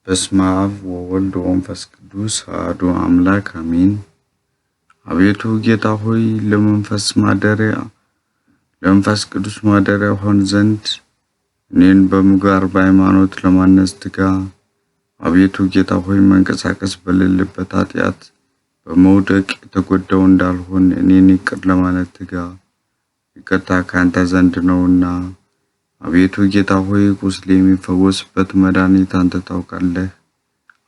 በስመ አብ ወወልድ ወመንፈስ ቅዱስ አሐዱ አምላክ አሜን። አቤቱ ጌታ ሆይ ለመንፈስ ማደሪያ ለመንፈስ ቅዱስ ማደሪያ ሆን ዘንድ እኔን በምግባር በሃይማኖት ለማነጽ ትጋ። አቤቱ ጌታ ሆይ መንቀሳቀስ በሌለበት ኃጢአት በመውደቅ የተጎዳው እንዳልሆን እኔን ይቅር ለማለት ትጋ። ይቅርታ ካንተ ዘንድ ነውና። አቤቱ ጌታ ሆይ ቁስሌ የሚፈወስበት መድኃኒት አንተ ታውቃለህ።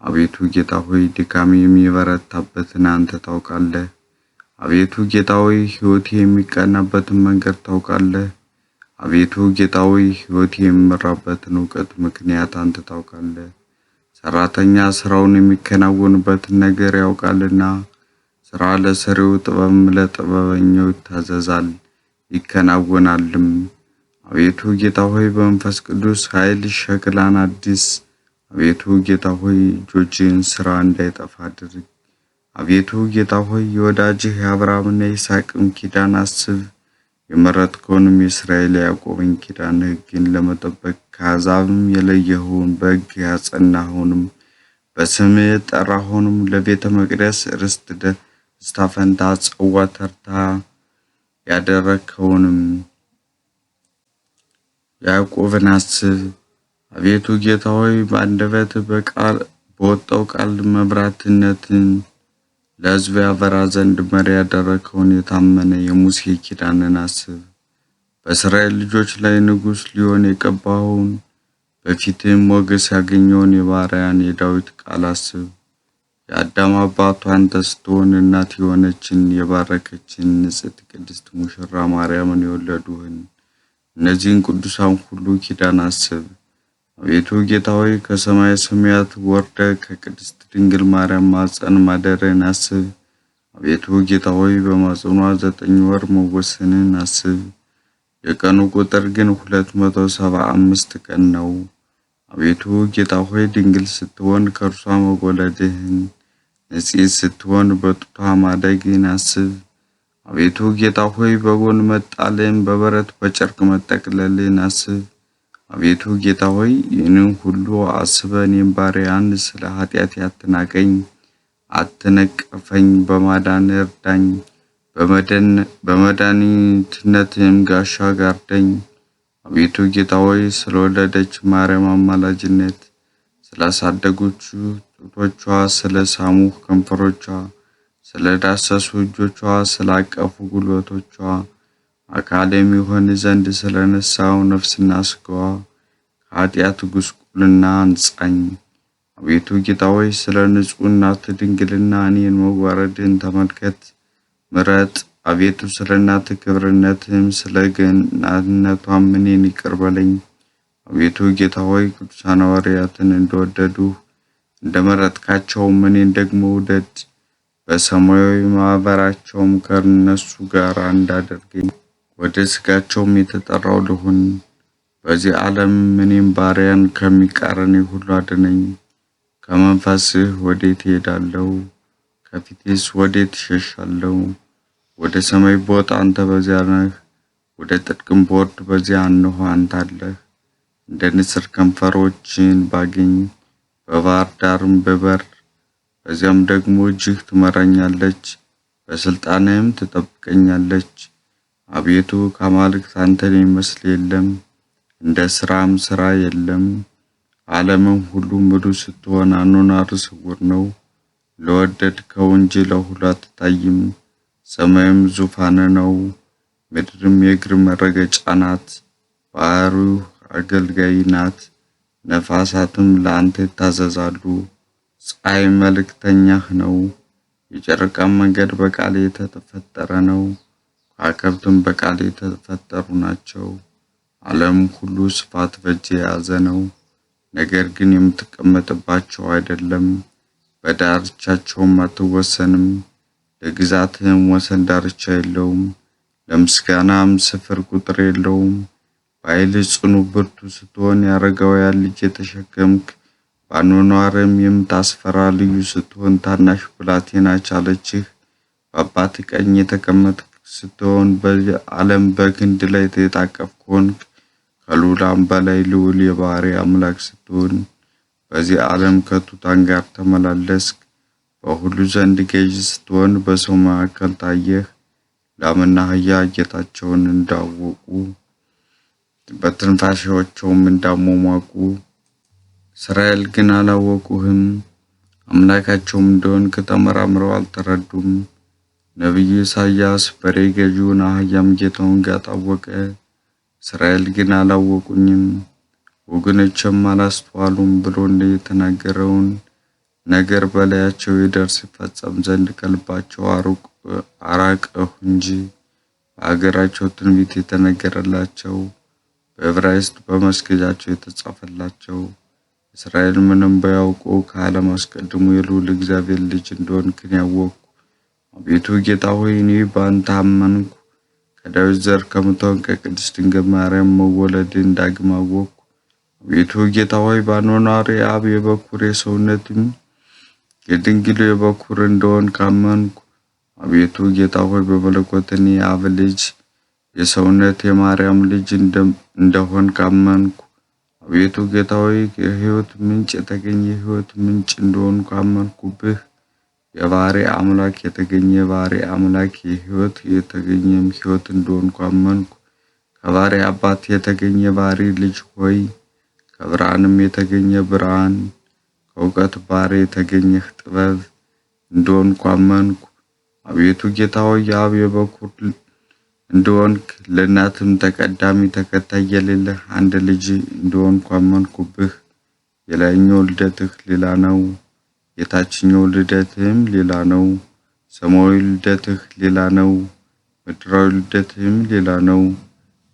አቤቱ ጌታ ሆይ ድካሜ የሚበረታበትን አንተ ታውቃለህ። አቤቱ ጌታ ሆይ ሕይወቴ የሚቀናበትን መንገድ ታውቃለህ። አቤቱ ጌታ ሆይ ሕይወቴ የሚመራበትን እውቀት ምክንያት አንተ ታውቃለህ። ሰራተኛ ስራውን የሚከናወንበትን ነገር ያውቃልና፣ ስራ ለሰሪው ጥበብም ለጥበበኛው ይታዘዛል ይከናወናልም። አቤቱ ጌታ ሆይ በመንፈስ ቅዱስ ኃይል ሸክላን አድስ። አቤቱ ጌታ ሆይ እጆችህን ስራ እንዳይጠፋ አድርግ። አቤቱ ጌታ ሆይ የወዳጅህ የአብርሃምና የይስሐቅን ኪዳን አስብ። የመረጥከውንም የእስራኤል ያዕቆብን ኪዳን ሕግን ለመጠበቅ ከአሕዛብም የለየኸውን በሕግ ያጸናኸውንም በስምህ የጠራኸውንም ለቤተ መቅደስ ርስት ደስታ ፈንታ ጽዋ ተርታ ያደረግኸውንም ያዕቆብን አስብ። አቤቱ ጌታ ሆይ በአንደበትህ በወጣው ቃል መብራትነትን ለሕዝብ ያበራ ዘንድ መሪ ያደረግኸውን የታመነ የሙሴ ኪዳንን አስብ። በእስራኤል ልጆች ላይ ንጉሥ ሊሆን የቀባኸውን በፊትህም ሞገስ ያገኘውን የባሪያን የዳዊት ቃል አስብ። የአዳም አባቱ አንተ ስትሆን እናት የሆነችን የባረከችን ንጽሕት ቅድስት ሙሽራ ማርያምን የወለዱህን እነዚህን ቅዱሳን ሁሉ ኪዳን አስብ። አቤቱ ጌታ ሆይ ከሰማየ ሰማያት ወርደህ ከቅድስት ድንግል ማርያም ማኅፀን ማደርህን አስብ። አቤቱ ጌታ ሆይ በማኅፀኗ 9 ወር መወሰንን አስብ። የቀኑ ቁጥር ግን 275 ቀን ነው። አቤቱ ጌታ ሆይ ድንግል ስትሆን ከእርሷ መወለድህን፣ ንጽሕት ስትሆን በጡቷ ማደግህን አስብ። አቤቱ ጌታ ሆይ በጎን መጣልህን፣ በበረት በጨርቅ መጠቅለልህን አስብ። አቤቱ ጌታ ሆይ ይህንን ሁሉ አስበህ እኔን ባሪያህን ስለ ኃጢአቴ አትናቀኝ፣ አትነቅፈኝ፣ በማዳን እርዳኝ፣ በመድኃኒትነትህም ጋሻ ጋርደኝ። አቤቱ ጌታ ሆይ ስለወለደች ማርያም አማላጅነት፣ ስላሳደጉች ጡቶቿ፣ ስለ ሳሙህ ከንፈሮቿ፣ ስለ ዳሰሱ እጆቿ፣ ስላቀፉ ጉልበቶቿ፣ አካል የሚሆን ዘንድ ስለነሳው ነፍስና ሥጋዋ ከኃጢአት ጉስቁልና አንጻኝ። አቤቱ ጌታ ሆይ ስለ ንጹሕ እናት ድንግልና እኔን መዋረድን ተመልከት፣ ምረጥ። አቤቱ ስለ እናት ክብርነትህም ስለ ገናንነቷም እኔን ይቅር በለኝ። አቤቱ ጌታ ሆይ ቅዱሳን ሐዋርያትን እንደወደዱህ እንደመረጥካቸውም እኔን ደግሞ ውደድ። በሰማያዊ ማኅበራቸውም ከእነሱ ጋር እንዳደርገኝ ወደ ሥጋቸውም የተጠራው ልሁን። በዚህ ዓለም እኔም ባሪያን ከሚቃረነኝ ሁሉ አድነኝ። ከመንፈስህ ወዴት እሄዳለሁ? ከፊትህስ ወዴት እሸሻለሁ? ወደ ሰማይ ብወጣ አንተ በዚያ ነህ፣ ወደ ጥልቅም ብወርድ በዚያ እነሆ አንተ አለህ። እንደ ንስር ከንፈሮችን ባገኝ በባሕር ዳርም ብበር፣ በዚያም ደግሞ እጅህ ትመራኛለች፣ በሥልጣንህም ትጠብቀኛለች። አቤቱ ከአማልክት አንተን የሚመስል የለም፣ እንደ ሥራም ሥራ የለም። ዓለምም ሁሉ ምሉ ስትሆን አኗኗር ስውር ነው። ለወደድከው እንጂ ለሁሉ አትታይም። ሰማይም ዙፋን ነው፣ ምድርም የእግር መረገጫ ናት። ባሕሩ አገልጋይ ናት፣ ነፋሳትም ለአንተ ይታዘዛሉ። ፀሐይ መልእክተኛህ ነው፣ የጨረቃም መንገድ በቃል የተፈጠረ ነው። ከዋክብትም በቃል የተፈጠሩ ናቸው። ዓለም ሁሉ ስፋት በእጅ የያዘ ነው፣ ነገር ግን የምትቀመጥባቸው አይደለም። በዳርቻቸውም አትወሰንም። ለግዛትህም ወሰን ዳርቻ የለውም፣ ለምስጋናም ስፍር ቁጥር የለውም። በኃይልህ ጽኑ ብርቱ ስትሆን የአረጋውያን ልጅ የተሸከምክ፣ በአኗኗርም የምታስፈራ ልዩ ስትሆን ታናሽ ብላቴና ቻለችህ። በአባትህ ቀኝ የተቀመጥክ ስትሆን በዓለም በክንድ ላይ የታቀፍክ ሆንክ። ከልዑላን በላይ ልዑል የባሕርይ አምላክ ስትሆን በዚህ ዓለም ከትሑታን ጋር ተመላለስክ። በሁሉ ዘንድ ገዥ ስትሆን በሰው መካከል ታየህ። ላምና አህያ ጌታቸውን እንዳወቁ በትንፋሻቸውም እንዳሟሟቁ፣ እስራኤል ግን አላወቁህም፣ አምላካቸውም እንደሆንክ ተመራምረው አልተረዱም። ነቢዩ ኢሳይያስ በሬ ገዢውን አህያም ጌታውን ጋጥ አወቀ፣ እስራኤል ግን አላወቁኝም፣ ወገኖቼም አላስተዋሉም ብሎ የተናገረውን ነገር በላያቸው ይደርስ ይፈጸም ዘንድ ከልባቸው አራቅሁ እንጂ በአገራቸው ትንቢት የተነገረላቸው በዕብራይስጥ በመስገጃቸው የተጻፈላቸው እስራኤል ምንም ባያውቁ ከዓለም አስቀድሞ የልዑል እግዚአብሔር ልጅ እንደሆንክ ያወቅኩ። አቤቱ ጌታ ሆይ እኔ በአንተ አመንኩ። ከዳዊት ዘር ከምትሆን ከቅድስት ድንግል ማርያም መወለድን ዳግም አወቅኩ። አቤቱ ጌታ ሆይ በአኗኗሪ አብ የበኩር የሰውነትም የድንግሉ የበኩር እንደሆን ካመንኩ። አቤቱ ጌታ ሆይ በመለኮት እኔ የአብ ልጅ የሰውነት የማርያም ልጅ እንደሆን ካመንኩ። አቤቱ ጌታ ሆይ የሕይወት ምንጭ የተገኘ የሕይወት ምንጭ እንደሆን ካመንኩብህ። የባሕሪ አምላክ የተገኘ የባሕሪ አምላክ የሕይወት የተገኘም ሕይወት እንደሆን ካመንኩ። ከባሕሪ አባት የተገኘ ባሕሪ ልጅ ሆይ ከብርሃንም የተገኘ ብርሃን ከእውቀት ባሕሪ የተገኘህ ጥበብ እንደሆንኩ አመንኩ። አቤቱ ጌታ ሆይ የአብ የበኩር እንደሆንክ ለእናትም ተቀዳሚ ተከታይ የሌለህ አንድ ልጅ እንደሆንኩ አመንኩብህ። የላይኛው ልደትህ ሌላ ነው፣ የታችኛው ልደትህም ሌላ ነው። ሰማያዊ ልደትህ ሌላ ነው፣ ምድራዊ ልደትህም ሌላ ነው።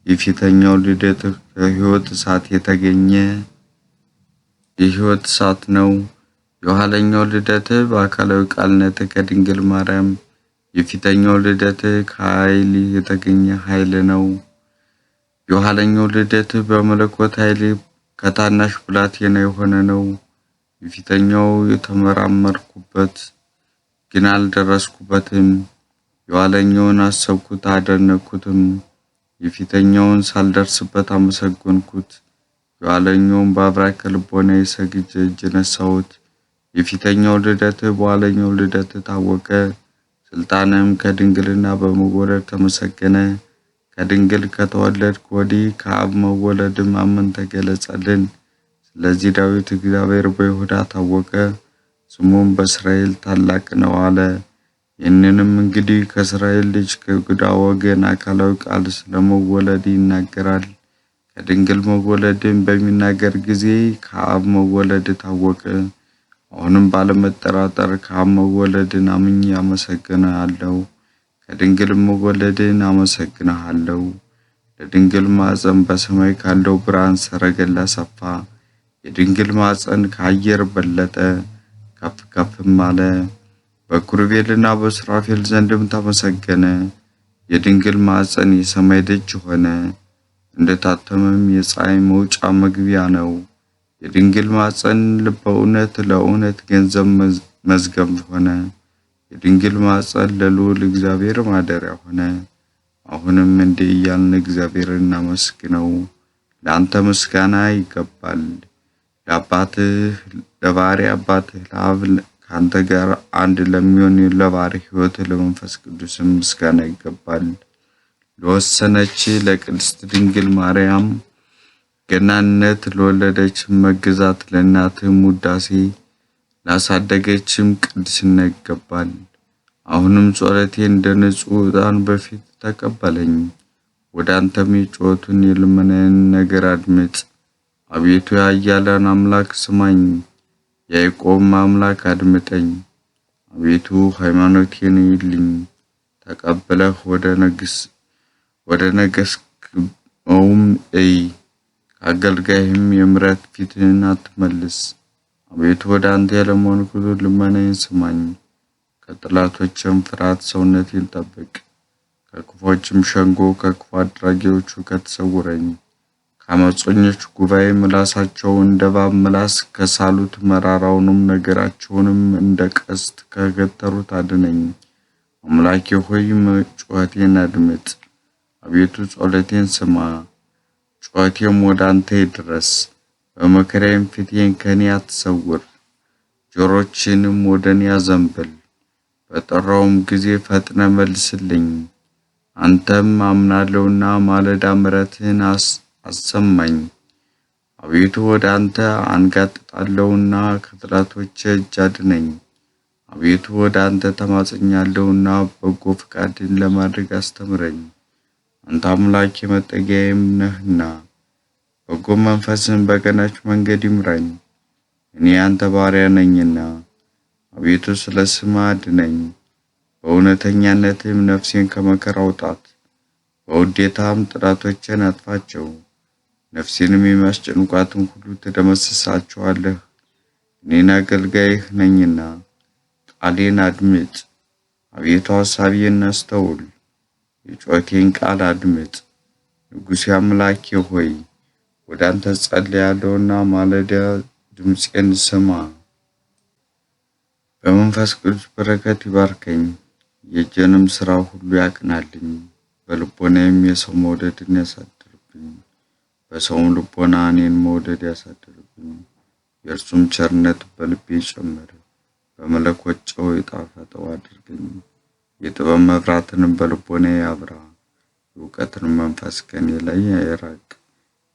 የፊተኛው ልደትህ ከሕይወት እሳት የተገኘ የሕይወት እሳት ነው። የኋለኛው ልደትህ በአካላዊ ቃልነትህ ከድንግል ማርያም፣ የፊተኛው ልደትህ ከኃይል የተገኘ ኃይል ነው። የኋለኛው ልደትህ በመለኮት ኃይል ከታናሽ ብላቴና የሆነ ነው። የፊተኛው የተመራመርኩበት ግን አልደረስኩበትም። የኋለኛውን አሰብኩት አደነቅኩትም። የፊተኛውን ሳልደርስበት አመሰገንኩት። የኋለኛውን በአብራከ ልቦናዬ ሰግጄ እጅ ነሳሁት። የፊተኛው ልደትህ በኋለኛው ልደትህ ታወቀ። ስልጣንም ከድንግልና በመወለድ ተመሰገነ። ከድንግል ከተወለድክ ወዲህ ከአብ መወለድ ማመን ተገለጸልን። ስለዚህ ዳዊት እግዚአብሔር በይሁዳ ታወቀ፣ ስሙም በእስራኤል ታላቅ ነው አለ። ይህንንም እንግዲህ ከእስራኤል ልጅ ከይሁዳ ወገን አካላዊ ቃል ስለመወለድ ይናገራል። ከድንግል መወለድን በሚናገር ጊዜ ከአብ መወለድ ታወቀ። አሁንም ባለመጠራጠር ከአብ መወለድን አምኜ አመሰግንሃለሁ። ከድንግል መወለድን አመሰግንሃለሁ። ለድንግል ማኅፀን በሰማይ ካለው ብርሃን ሰረገላ ሰፋ። የድንግል ማኅፀን ከአየር በለጠ፣ ከፍ ከፍም አለ። በኪሩቤልና በሱራፌል ዘንድም ተመሰገነ። የድንግል ማኅፀን የሰማይ ደጅ ሆነ፣ እንደታተመም የፀሐይ መውጫ መግቢያ ነው። የድንግል ማኅፀን በእውነት ለእውነት ገንዘብ መዝገብ ሆነ። የድንግል ማኅፀን ለልዑል እግዚአብሔር ማደሪያ ሆነ። አሁንም እንዲህ እያልን እግዚአብሔርን እናመስግነው። ለአንተ ምስጋና ይገባል። ለአባትህ ለባሕሪ አባትህ ለአብ ከአንተ ጋር አንድ ለሚሆን ለባሕሪ ሕይወት ለመንፈስ ቅዱስም ምስጋና ይገባል። ለወሰነች ለቅድስት ድንግል ማርያም ገናንነት ለወለደች መግዛት ለእናትህም ውዳሴ ላሳደገችም ቅድስና ይገባል። አሁንም ጸሎቴ እንደ ንጹሕ ዕጣን በፊት ተቀበለኝ። ወደ አንተም የጩኸቱን የልመናዬን ነገር አድምጥ። አቤቱ የኃያላን አምላክ ስማኝ፣ የያዕቆብም አምላክ አድምጠኝ። አቤቱ ሃይማኖቴን እይልኝ፣ ተቀብለህ ወደ ነገሥከውም እይ። ከአገልጋይህም የምሕረት ፊትህን አትመልስ። አቤቱ ወደ አንተ የለመንኩትን ልመናዬን ስማኝ። ከጠላቶቼም ፍርሃት ሰውነቴን ጠብቅ። ከክፉዎችም ሸንጎ ከክፉ አድራጊዎች ሁከት ሰውረኝ። ከዓመፀኞች ጉባኤ ምላሳቸው እንደ እባብ ምላስ ከሳሉት መራራውንም ነገራቸውንም እንደ ቀስት ከገተሩት አድነኝ። አምላኬ ሆይ ጩኸቴን አድምጥ፣ አቤቱ ጸሎቴን ስማ፣ ጩኸቴም ወደ አንተ ይድረስ። በመከራዬም ፊትህን ከእኔ አትሰውር። ጆሮችህንም ወደ እኔ አዘንብል፣ በጠራሁህም ጊዜ ፈጥነህ መልስልኝ። አንተም አምናለሁና ማለዳ ምሕረትህን አሰማኝ። አቤቱ ወደ አንተ አንጋጥጣለሁና ከጠላቶቼ እጅ አድነኝ። አቤቱ ወደ አንተ ተማጽኛለሁና በጎ ፈቃድህን ለማድረግ አስተምረኝ። አንተ አምላኬ መጠጊያዬም ነህና በጎ መንፈስህን በቀናች መንገድ ይምራኝ። እኔ ያንተ ባሪያ ነኝና አቤቱ ስለ ስምህ አድነኝ። በእውነተኛነትህም ነፍሴን ከመከራ አውጣት። በውዴታም ጠላቶቼን አጥፋቸው። ነፍሴንም የሚያስጨንቋትን ሁሉ ትደመስሳቸዋለህ። እኔን አገልጋይህ ነኝና ቃሌን አድምጥ። አቤቱ አሳቤን አስተውል፣ የጩኸቴን ቃል አድምጥ። ንጉሴ አምላኬ ሆይ ወደ አንተ ጸልያለሁና ማለዳ ድምፄን ስማ። በመንፈስ ቅዱስ በረከት ይባርከኝ፣ የእጄንም ሥራ ሁሉ ያቅናልኝ። በልቦናዬም የሰው መውደድን ያሳድርብኝ፣ በሰውም ልቦና እኔን መውደድ ያሳድርብኝ። የእርሱም ቸርነት በልቤ ይጨምር፣ በመለኮት ጨው የጣፈጠው አድርገኝ። የጥበብ መብራትንም በልቦናዬ ያብራ፣ የእውቀትን መንፈስ ከእኔ ላይ ያራቅ።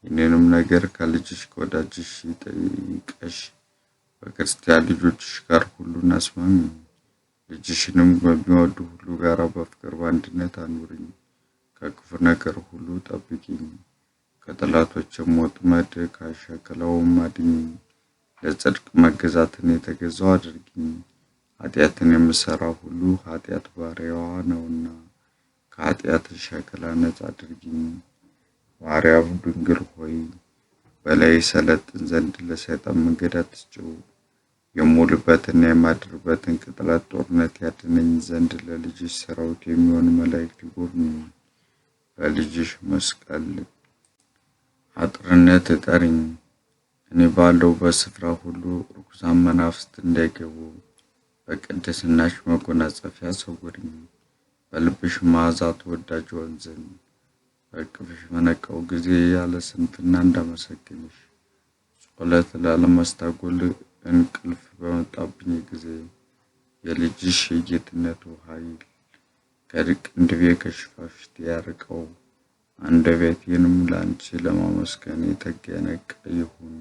ይህንንም ነገር ከልጅሽ ከወዳጅሽ ጠይቀሽ በክርስቲያን ልጆችሽ ጋር ሁሉን አስማሚኝ። ልጅሽንም በሚወዱ ሁሉ ጋር በፍቅር በአንድነት አኑሪኝ። ከክፉ ነገር ሁሉ ጠብቂኝ፣ ከጠላቶችም ወጥመድ ከሸክላውም አድኚኝ። ለጽድቅ መገዛትን የተገዛው አድርጊኝ። ኃጢአትን የምሠራ ሁሉ ኃጢአት ባሪያዋ ነውና ከኃጢአት ሸክላ ነጻ አድርጊኝ። ማርያም ድንግል ሆይ በላይ ሰለጥን ዘንድ ለሰይጣን መንገድ አትስጭው። የምውልበትና የማድርበትን ቅጥላት ጦርነት ያድነኝ ዘንድ ለልጅሽ ሰራዊት የሚሆን መላእክት ይጎብኙኝ። በልጅሽ መስቀል አጥርነት እጠሪኝ። እኔ ባለሁበት ስፍራ ሁሉ ርኩሳን መናፍስት እንዳይገቡ በቅድስናሽ መጎናጸፊያ ሰውሪኝ። በልብሽ መዓዛ ተወዳጅ እሆን ዘንድ በእቅፍሽ በነቃሁ ጊዜ ያለ ስንፍና እንዳመሰግንሽ ጸሎት ላለማስተጓጎል እንቅልፍ በመጣብኝ ጊዜ የልጅሽ የጌትነቱ ኃይል ከቅንድቤ ከሽፋሽፍቴ ያርቀው። አንደበቴንም ለአንቺ ለማመስገን የተጋ የነቃ ይሁን።